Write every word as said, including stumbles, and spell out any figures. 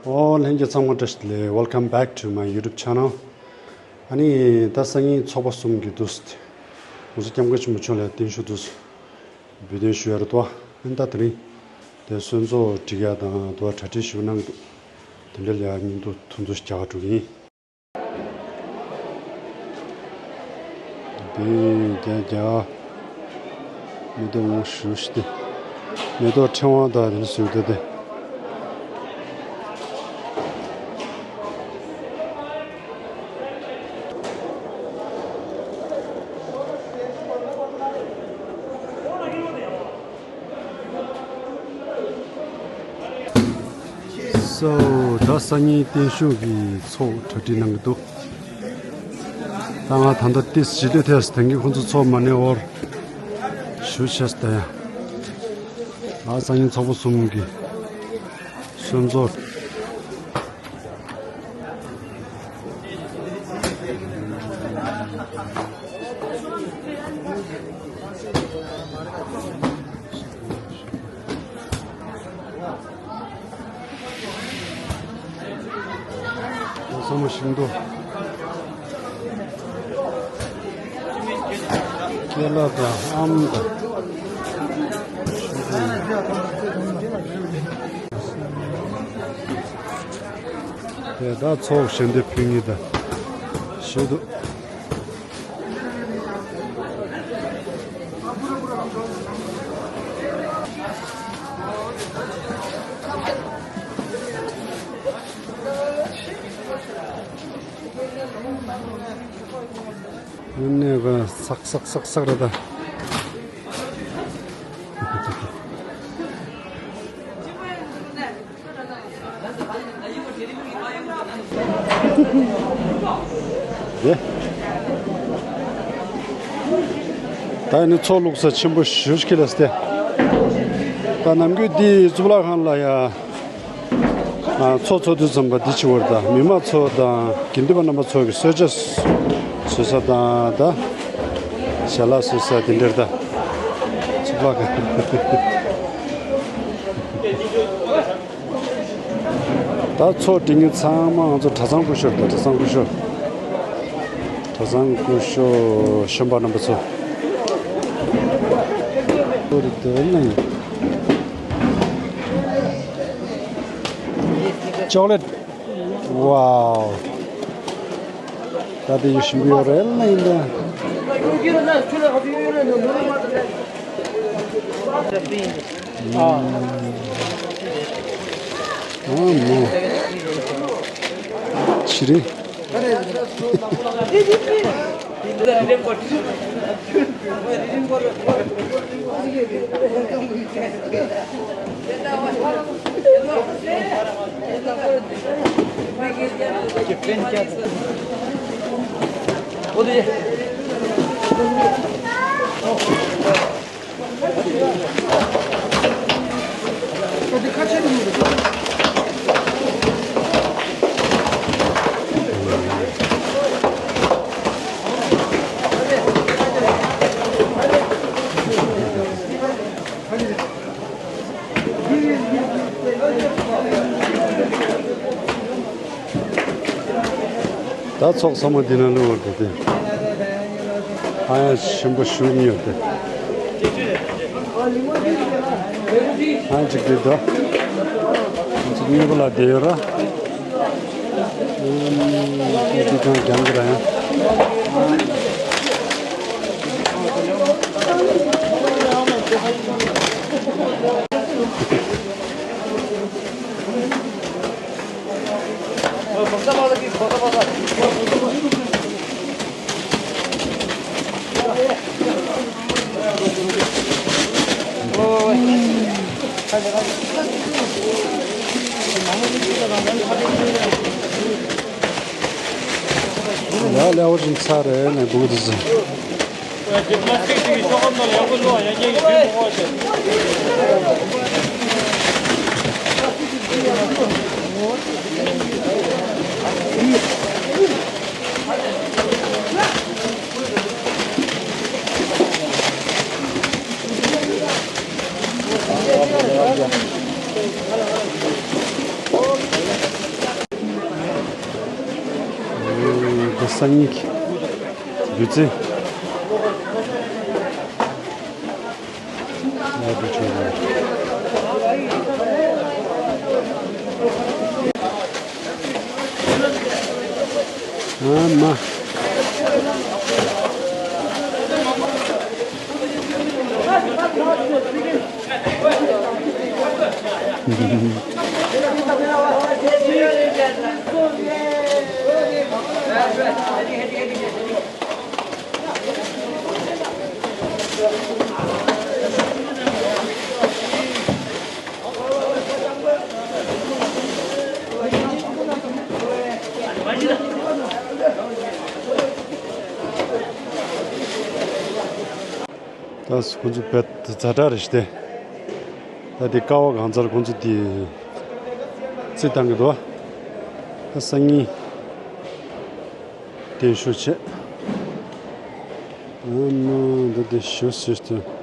ཨོ་ལྷན་རྒྱས་ཚང་མ་བཀྲ་ཤིས་བདེ་ལེགས། Welcome back to my YouTube channel. ཨ་ནི་ད་སང་ཉིན་ཚོགས་པ་གསུམ་གྱི་དུས་ང་ཚོ་སྐྱབས་མགོན་ཆེན་པོ་མཆོག་ལ་བརྟན་བཞུགས་དུས་འབུལ་གཏན་ཞུ་ཡ་རེད་དོ། ཨ་ནི་ད་དེ་རིང་དེ་གསོལ་ཚོགས་སྒྲིག་ཡ་དང་དུ་བ་གྲ་སྒྲིག་ཞུ་གནང་འདུག་དེ་འདྲ་ལ་ཡ་ཉིན་ཐོ་ཐུང་ཐུང་ཞིག་རྒྱག་ག་འགྲོ་གི་ཡིན། དེ་རྒྱ་རྒྱ་མེ་ཏོག་ངོ་ཞུ་ཞིག་དེ་མེ་ཏོག་ཕྲེང་བ་དང་དེ་ཚོ་ཡོད་དེ། སོ། ད་སང་ཉིན་བརྟན་བཞུགས་ཀྱི་ཚོགས་གྲ་སྒྲིག་གནང་གི་འདུག་ད་ང་ད་ལྟ་ཏིས་ཇི་ལི་ཐེས་དེང་གི་ཁོང་ཚོ་ཚོགས་མ་ནས་འོར་ཞུ་ཆེས་ད་ཡ། ད་སང་ཉིན་ཚོགས་པ་གསུམ་གྱི་གསོལ་ཚོགས། ཚང་མ་ཤིང་ཏོག་ཀེ་ལ་དང་ཨམ་དང་། དེ་དག་ཚོགས་ཞལ་འདེབས་ཕུལ་ངེས་དང་ཞུ་འདུག་ཨ་ནི་ག་སག་སག་སག་སག་རེད་ད། ད་ནི་ཚོགས་བླུགས་ས་ཆེན་པོ་ཞེ་པོ་ཅིག་ལ་སྟེ། ད་ནམ་རྒྱུན་འདི་གཙུག་ལག་ཁང་ལ་ཡ། ཚོགས་ཚོགས་དུས་ཙམ་པ་འདི་ཆེ་བར་དང་མི་མང་ཚོ་དང་དགེ་འདུན་པ་རྣམ་པ་ཚོ་གི་གསོལ་ཇ་ཟོས་ས་དང་ད་ཞལ་ལག་ཟོས་ས་དེ་འདྲར་ད་ཚུགས་པ་ག་ད་ཚོགས་སྒྲིག་མཁན་ཚང་མ་ང་ཚོ་གྲྭ་ཚང་སྐུ་ཞབས་དང་གྲྭ་ཚང་སྐུ་ཞབས། གྲྭ་ཚང་སྐུ་ཞབས་གཞོན་པ་རྣམ་པ་ཚོ། ཅོག་ལེ་ཊི། ཝའོ། ད་དེ་ཡོད་ཞིམ་པོ་ཡོད་རེད་ལ་ཡིན་ད། ཨ་མོ། ཕྱི་རེད། ད་ཚོགས་ཚང་མ་འདི་ན་ལུས་པར་འགྲོ་སྟེ། ཨ་ཡ་ཆེན་པོ་ཞུ་མི་ཡོད་དེ། ཨ་ཅིག་འདི་དོ། ཅིག་མྱུ་གུ་ལ་བསྡད་ཡོད་ར། ཨུམ། ཅིག་ཅིག་ཀྱང་རྒྱང་གི་ར་ཡང་། ཡ་ལེའོ་རིན་ཚ་རེ་ནས་འདུག་དེ་ཟེར། སང་ཉིན་གྱི་བདུད་རྩི། ལ་དུ་ཆོས་ར། ཨ་མ། ད་ཁོང་ཚོ་བེད་ཛ་དྲག་རེད་ཤི་ཏེ། ད་དེ་ཀ་བ་གང་ཚར་ཁོང་ཚོ་དེ་རྩི་བཏང་གི་འདུག་ད་སང་ཉིན་བརྟན་བཞུགས་བྱས། ཨ་མ་འདི་དེ་ཞུ་ཟེར་ཏེ།